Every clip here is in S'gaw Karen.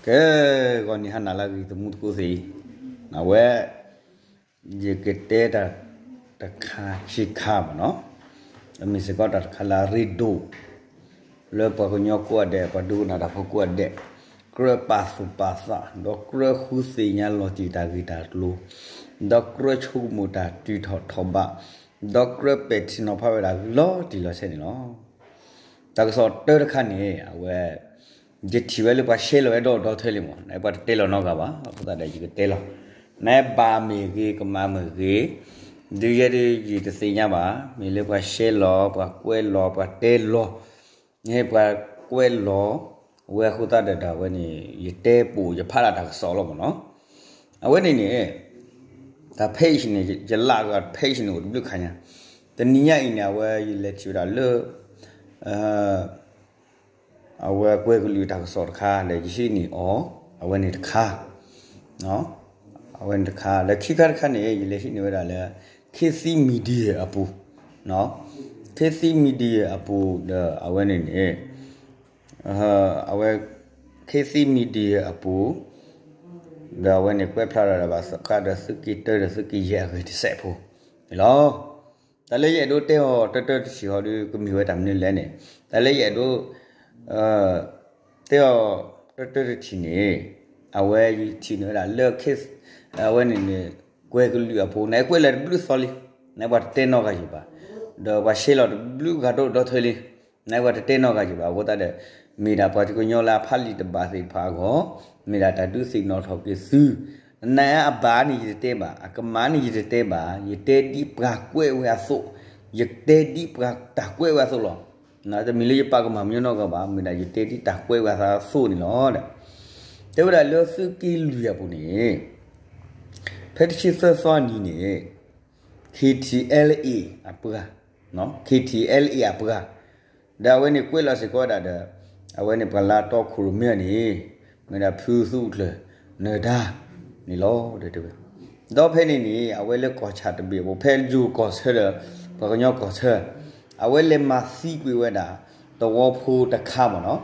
ကဲ, ဂီၤနံၤဟါနၤလၢအဂ့ၤသမူသကိးသ့ၣ်, အဝဲ ယကတဲတၢ်တခါခံခါမ့ၢ်နီၤ, အမ့ၢ်စ့ၢ်ကီးတၢ်တခါလၢအရ့ဒိၣ် လၢပှၤကညီကိးဂၤဒဲး ပှၤဒိကနၣ်တၢ်ဖိကိးဂၤဒဲး ကြၢးပာ်သူၣ်ပာ်သး ဒီးကြၢးဃုသ့ၣ်ညါလီၤတံၢ်တၢ်ဂ့ၢ်တၢ်ကျိၤ, ဒီးကြၢးဆိကမိၣ်တၢ်တုၤထီၣ်ထီၣ်ဘး, ဒီးကြၢးပဲာ်ထံနီၤဖးဝဲဒၣ်လီၤတံၢ်လီၤဆဲးန့ၣ်လီၤ. တၢ်ကစီၣ်တၢတခါန့ၣ် အဝဲ ယထံၣ်ဝဲလၢပှၤရှဲလီၤဝဲဒီဒီထဲလံမ့ၢ်, နပှၤတတဲလီၤနီတဂၤဘၣ်, အဃိသတးဒီးယကတဲလီၤ, နဘၣ်မ့ၢ်ဂ့ၤ ကမၣ်မ့ၢ်ဂ့ၤ, ဒုးယဲဒုးယတသ့ၣ်ညါဘၣ်, မ့ၢ်လၢပှၤရှဲလီၤ ပှၤကွဲးလီၤ ပှၤတဲလီၤ, ပှၤကွဲးလီၤဝဲအဃိသတးဒီး အဝဲန့ၣ် ယတဲပိာ်ယဖးလၢတၢ်ကစီၣ်လီၤမ့ၢ်နီၤ. အဝဲန့ၣ်န့ၣ် တၢ် page န့ၣ် ယလၢ်ဂၤ page န့ၣ် အိၣ်တဘျုးခါညါ, တနံၤညါအံၤန့ၣ် အဝဲယလဲၤထံၣ်ဝဲဒၣ်လၢ အဝဲကွဲၤကလုာ်တၢ်ကစီၣ်တခါ ဒီးယဟံးန့ၢ်အီၤ, အဝဲန့ၣ်တခါ, အဝဲန့ၣ်တခါ, ဒီးခံခါတခါန့ၣ် ယလဲၤဟံးန့ၢ်ဝဲဒၣ်လၢ ခေတ်သစ် Media အပူၤ, ခေတ်သစ် Media အပူၤဒီး အဝဲန့ၣ်န့ၣ် အဝဲ ခေတ်သစ် Media အပူၤ, ဒီးအဝဲန့ၣ်ကွဲးဖျါထီၣ်ဒၣ်ဘၣ်ဃးဒီးသုးက့တၢဒီးသုးက့ယဲၢ်အဂ့ၢ်တစဲးဖိန့ၣ်လီၤ. တၢ်လၢယအဲၣ်ဒိးတဲအီၤတၢတၢတထံၣ်ဃီဒီး ကမ့ၢ်ဝဲတၢ်မနုၤလဲၣ်န့ၣ်, တၢ်လၢယအဲၣ်ဒိး တဲအီၤတၢတၢတထံၣ်န့ၣ်, အဝဲယထံၣ်န့ၢ်ဝဲဒၣ်လၢ အဝဲန့ၣ်န့ၣ် ကွဲၤကလုာ်အပူၤ နကွဲးလၢတဘျုးသီလံ, နပှၤတတဲနီတဂၤယံၤဘၣ်, ဒီးပှၤရှဲလီၤတဘျုးဂၤဒိၣ်ဒီထဲလံ, နပှၤတတဲနီတဂၤယံၤဘၣ်, အဃိသတးဒီး မ့ၢ်ဒၣ်ပှၤကညီလၢအဖးလံာ်တဘၣ်သ့ၣ်တဖၣ်အဂီၢ်, မ့ၢ်ဒၣ်တၢ်ဒုးသ့ၣ်နီၣ်ထီၣ်က့ၤသု, နအဘၣ်န့ၣ်ယတတဲဘၣ်, အကမၣ်န့ၣ်ယတတဲဘၣ်, ယတဲဒ်ပှၤကွဲးဝဲအသိး, ယတဲဒ်ပှၤတၢ်ကွဲးဝဲအသိးလီၤ. တမ့ၢ်လၢယပာ်ကမၣ်မညီနီတဂၤဘၣ်, မ့ၢ်ဒၣ်ယတဲဒ်တၢ်ကွဲးဝဲအသးအသိးန့ၣ်လီၤ. တဲဝဲဒၣ်လၢသုးက့လွံၢ်အပူၤန့ၣ်, ဖဲတဆံသၢသီနံၤန့ၣ် KTLA အပှၤ, KTLA အပှၤ, ဒီးအဝဲန့ၣ်ကွဲးလီၤစ့ၢ်ကီးဝဲဒၣ်ဒီး အဝဲန့ၣ်ပှၤလၢအတီခိၣ်ရိၣ်မဲန့ၣ်, မ့ၢ်ဒၣ်ဖုသူအုးကျၢၢ်နၢၤဒါန့ၣ်လီၤ တဲဝဲ. ဒီးဖဲန့ၣ်န့ၣ် အဝဲလၢကီၢ်ဆၣ်တဘ့ၣ်အပူၤ ဖဲယိၤကီၢ်ဆၢဒီး ပှၤကညီကီၢ်ဆၢ, အဝဲလဲၤမၤသံကွံာ်ဝဲဒၣ် သဝီဖိတခါမ့ၢ်နီၤ,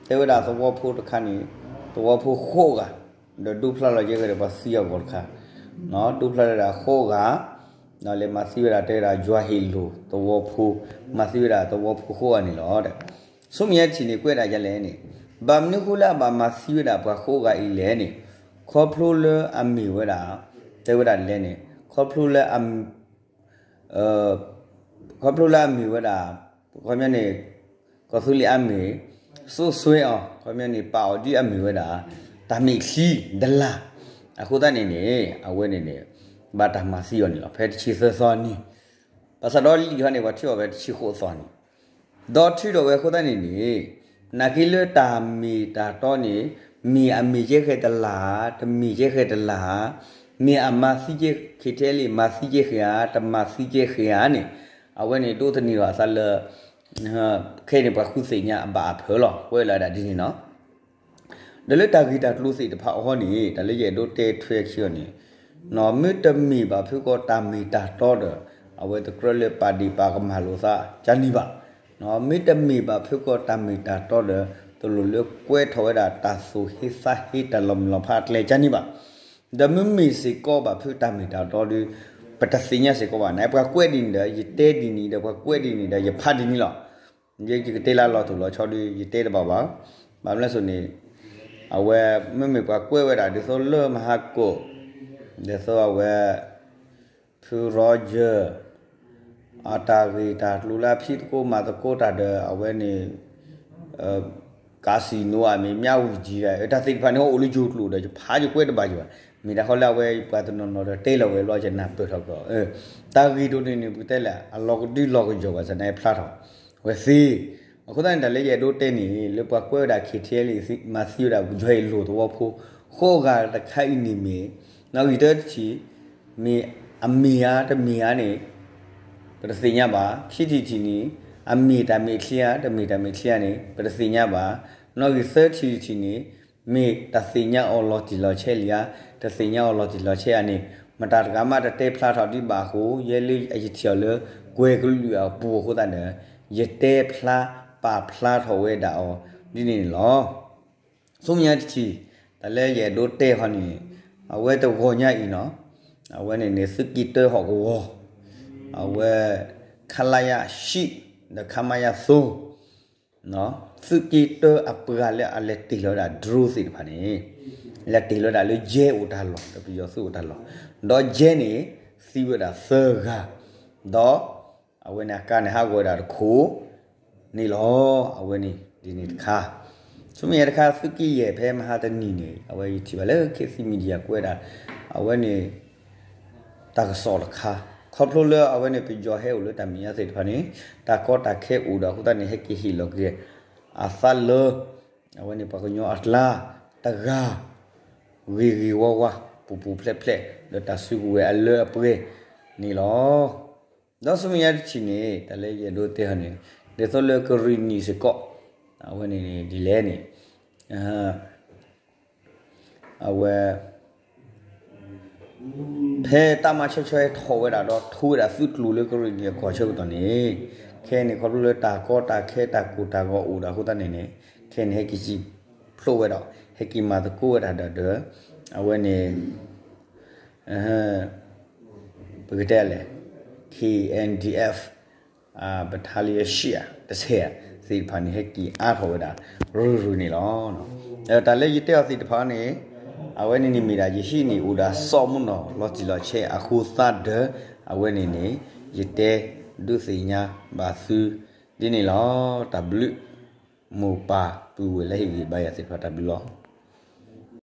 တဲဝဲဒၣ်သဝီဖိတခါန့ၣ် သဝီဖိဃိးဂၤ, ဒီးဒိဖျါလီၤက့ၤဝဲဒီးပှၤသံအဂီၢ်တခါ, ဒိဖျါလီၤဝဲဒၣ်ဃိးဂၤ, ဒီးလဲၤမၤသံဝဲဒၣ်တဲဝဲဒၣ်ယွၤဟ့ၣ်လိာ်သဝီဖိ, မၤသံဝဲဒၣ်သဝီဖိဃိးဂၤန့ၣ်လီၤ. ဆူမဲာ်ညါထံၣ်န့ၣ်ကွဲးဒၣ်ဒ်လဲၣ်န့ၣ်, ဘၣ်မနုၤဃိလၢအဘၣ်မၤသံဝဲဒၣ်ပှၤဃိးဂၤအံၤလဲၣ်န့ၣ်, ခီဖျိလၢအမ့ၢ်ဝဲဒၣ်, တဲဝဲဒၣ်ဒ်လဲၣ်န့ၣ်, ခီဖျိလၢ ခီဖျိလၢအမ့ၢ်ဝဲဒၣ်, ခီပညီန့ၣ် ကီၢ်သူလ့ၤအမ့ၢ် စိးစွဲအီၤ, ခီပညီန့ၣ် ပာ်အီၤဒ်အမ့ၢ်ဝဲဒၣ် တၢ်မဲာ်ချံ ဒလၣ်, အဃိသတးန့ၣ်န့ၣ် အဝဲန့ၣ်န့ၣ် ဘၣ်တၢ်မၤသံအီၤန့ၣ်လီၤ. ဖဲတဆံသၢသီနံၤ, ဘၣ်ဆၣ်ဒီးလံာ်ဟီန့ၣ် ပှၤထုးအီၤဖဲတဆံဃိးသီနံၤ, ဒီးထုးထီၣ်ဝဲအဃိသတးန့ၣ်န့ၣ်, နာ်က့လၢတၢ်မ့ၢ်တၢ်တီန့ၣ်, မ့ၢ်အမ့ၢ်ကဲဃဲၤတလၢ်ဧါ, တမ့ၢ်ကဲဃဲၤတလၢ်ဧါ, မ့ၢ်အမၤသံကဲ, ခဲထဲလံ မၤသံကဲဃဲၤဧါ, တမၤသံကဲဃဲၤဧါန့ၣ်, အဝဲန့ၣ်ဒိးသန့ၤထီၣ်အသးလၢ ခဲအံၤန့ၣ် ပှၤဃုသ့ၣ်ညါအဘၣ်အဖၢလီၤ. ကွဲးလီၤဒၣ်ဒ်န့ၣ်နီၤ. ဒီးလၢတၢ်ဂ့ၢ်တၢ်ကျိၤသ့ၣ်တဖၣ်အဟီန့ၣ် တၢ်လၢယအဲၣ်ဒိးတဲထွဲခံအီၤန့ၣ်, မ့တမ့ၢ်ဘၣ်ဖုကီၢ်တၢ်မ့ၢ်တၢ်တီဒီး အဝဲတကြၢးလၢပာ်ဒ့ၣ်ပာ်ကမၣ်လိာ်သးကန့ၢ်ဘၣ်. မ့တမ့ၢ်ဘၣ်ဖုကီၢ်တၢ်မ့ၢ်တၢ်တီဒီး တလိၣ်လၢကွဲးထီၣ်ဝဲဒၣ်တၢ်သူၣ်ဟ့သးဟ့တၢ်လီၤမုၢ်လီၤဖးအကျဲကန့ၢ်ဘၣ်. ဒီးမ့မ့ၢ်စ့ၢ်ကီးဘၣ်ဖုတၢ်မ့ၢ်တၢ်တီဒီး ပတသ့ၣ်ညါစ့ၢ်ကီးဘၣ်. နပှၤကွဲးဒ်န့ၣ်ဒီး ယတဲဒ်န့ၣ်ဒီး ပှၤကွဲးဒ်န့ၣ်ဒီး ယဖးဒ်န့ၣ်လီၤ. ယကတဲလၢလီၤထူၣ်လီၤဆီဒီး ယတဲတဘၣ်ဘၣ်. ဘၣ်မနုၤအဃိန့ၣ် အဝဲမ့မ့ၢ်ပှၤကွဲးဝဲဒၣ် ဒ်သိးလၢမဟါကိၣ်, ဒ်သိးအဝဲ ဖုရီယၢၢ် အတၢ်ဂ့ၢ်တၢ်ကျိၤလၢအဖံးသကိးမၤသကိးတၢ်ဒီး အဝဲန့ၣ် casino အမ့ၢ် မြဝတီ ဒၣ် တၢ်သ့ၣ်တဖၣ်န့ၣ် အိၣ်လၢယိၤကျိာ်ဒီး ယဖးယကွဲးတဘၣ်ယၤဘၣ်. မ့ၢ်ဒၣ်ဃီလၢအဝဲပှၤတနီၤနီၤဒီးတဲလီၤဝဲဘျီ ယနၢ်ပၢၢ်ထီၣ်ကီး တၢ်ဂ့ၢ်ဒိၣ်န့ၣ်န့ၣ် ပကတဲလၢအလီၤကဒုလီၤကယီၢ်ဘၣ်ဆၣ်န့ၣ် ဖျါထီၣ်ဝဲသ့. အဃိသတးန့ၣ် တၢ်လၢယအဲၣ်ဒိးတဲန့ၣ် လၢပှၤကွဲးဝဲဒၣ် ခဲထဲလံ မၤသံဝဲဒၣ် ယွၤဟ့ၣ်လိာ်သဝီဖိ ဃိးဂၤတခါအံၤန့ၣ်မ့ၢ် နီၣ်ဂံၢ်တၢတထံၣ် မ့ၢ်အမ့ၢ်ဧါတမ့ၢ်ဧါန့ၣ် ပတသ့ၣ်ညါဘၣ်. ခံထံၣ်တထံၣ်န့ၣ် အမ့ၢ်တၢ်မဲာ်ချံဧါ တမ့ၢ်တၢ်မဲာ်ချံဧါန့ၣ် ပတသ့ၣ်ညါဘၣ်. နီၣ်ဂံၢ်သၢထံၣ်တထံၣ်န့ၣ် မ့ၢ်တၢ်သ့ၣ်ညါအီၤလီၤတံၢ်လီၤဆဲးလံဧါ, တသ့ၣ်ညါအီၤလီၤတံၢ်လီၤဆဲးဧါန့ၣ် မတၤတဂၤမးတတဲဖျါထီၣ်ဒံးဘၣ်အဃိ ယဲလၢယထံၣ်အီၤလၢ ကွဲၤကလုာ်အပူၤအဃိသတးဒီး ယတဲဖျါပာ်ဖျါထီၣ်ဝဲဒၣ်အီၤဒ်န့ၣ်န့ၣ်လီၤ. ဆူမဲာ်ညါတထံၣ် တၢ်လၢယအဲၣ်ဒိးတဲဟီန့ၣ် အဝဲတဂီၤညါအံၤနီၤ အဝဲန့ၣ်န့ၣ် သုးက့တၢဟီၣ်ကဝီၤ အဝဲ ခလရ ရှံး ဒီး ခမရ သိ သုးက့တၢအပှၤလၢအလဲၤတ့ၢ်လီၤဝဲဒၣ် drone သ့ၣ်တဖၣ်န့ၣ် လဲၤတ့ၢ်လီၤဝဲဒၣ်လၢယဲအိၣ်တၢ်လီၢ် ဒီးပယီၤသုးအိၣ်တၢ်လီၢ် ဒီးယဲန့ၣ် သံဝဲဒၣ်သၢဂၤ ဒီး အဝဲန့ၣ်အကါန့ၣ်ဟးဂီၤဝဲဒၣ်တခိၣ် န့ၣ်လီၤ. အဝဲန့ၣ်ဒ်န့ၣ်တခါ ဆူမဲာ်ညါတခါ သုးက့ယဲၢ်ဖဲမဟါတနံၤန့ၣ် အဝဲယထံၣ်ဘၣ်လၢ ခေတ်သစ် Media ကွဲးဒၣ် အဝဲန့ၣ် တၢ်ကစီၣ်တခါ ခီဖျိလၢအဝဲန့ၣ် ပယီၤဟဲအိၣ်လၢတၢ်မဲာ်ညါသ့ၣ်တဖၣ်န့ၣ် တၢ်ကီတၢ်ခဲအိၣ်ဒီးအဃိသတးန့ၣ် ဟဲက့ၤဟ့ၣ်လီၤက့ၤ အသးလၢ အဝဲန့ၣ်ပှၤကညီအကျါ တဂၤ ဂ့ၤဂ့ၤဝါဝါ ပူၤပူၤဖျဲးဖျဲး ဒီးတၢ်စုကဝဲၤအလၢအပှဲၤန့ၣ်လီၤ. ဒီးဆူမဲာ်ညါတထံၣ်န့ၣ် တၢ်လၢယအဲၣ်ဒိးတဲဟီန့ၣ် ဒ်သိးလၢကရံၣ်နံၣ်စ့ၢ်ကီး အဝဲန့ၣ်န့ၣ်ဒ်လဲၣ်န့ၣ် အဝဲ ဖဲတၢ်မၤဆီၣ်ဆီၣ်ဟဲထီၣ်ဝဲဒၣ်ဒီး ထိဝဲဒၣ်သုးကျိၤလၢကရံၣ်နံၣ်အကီၢ်ဆၢကတီၢ်န့ၣ် ခဲအံၤန့ၣ် ခီဖျိလၢတၢ်ကီတၢ်ခဲတၢ်ကိၢ်တၢ်ဂီၤအိၣ်ဒီးအဃိသတးန့ၣ်န့ၣ် ခဲအံၤန့ၣ် ဟဲက့ၤစံၣ်ဖျိးဝဲဒီး ဟဲက့ၤမၤသကိးဝဲဒၣ်ဒီး အဝဲန့ၣ် ပကတဲလဲၣ် K N D F battalion ရှံး တဆဲး သ့ၣ်တဖၣ်န့ၣ် ဟဲက့ၤအါထီၣ်ဝဲဒၣ် ရုၢ်ရုၢ်န့ၣ်လီၤ. တၢ်လၢယတဲအီၤသ့ၣ်တဖၣ်န့ၣ် အဝဲန့ၣ်န့ၣ်မ့ၢ်ဒၣ်ယဟံၣ်န့ၣ်အိၣ်ဒီးစီၤမိၢ်နီၢ်လီၤတံၢ်လီၤဆဲးအဃိသတးဒီး အဝဲန့ၣ်န့ၣ် ယတဲဒုးသ့ၣ်ညါဘၣ်သုဒ်န့ၣ်လီၤ. တၢ်ဘျုး မိၢ်ပၢ်ပုၢ်ဝဲၢ်လၢဟ့ၣ်ဂံၢ်ဘါယၤသ့ၣ်တဖၣ် တၢ်ဘျုးလီၤ.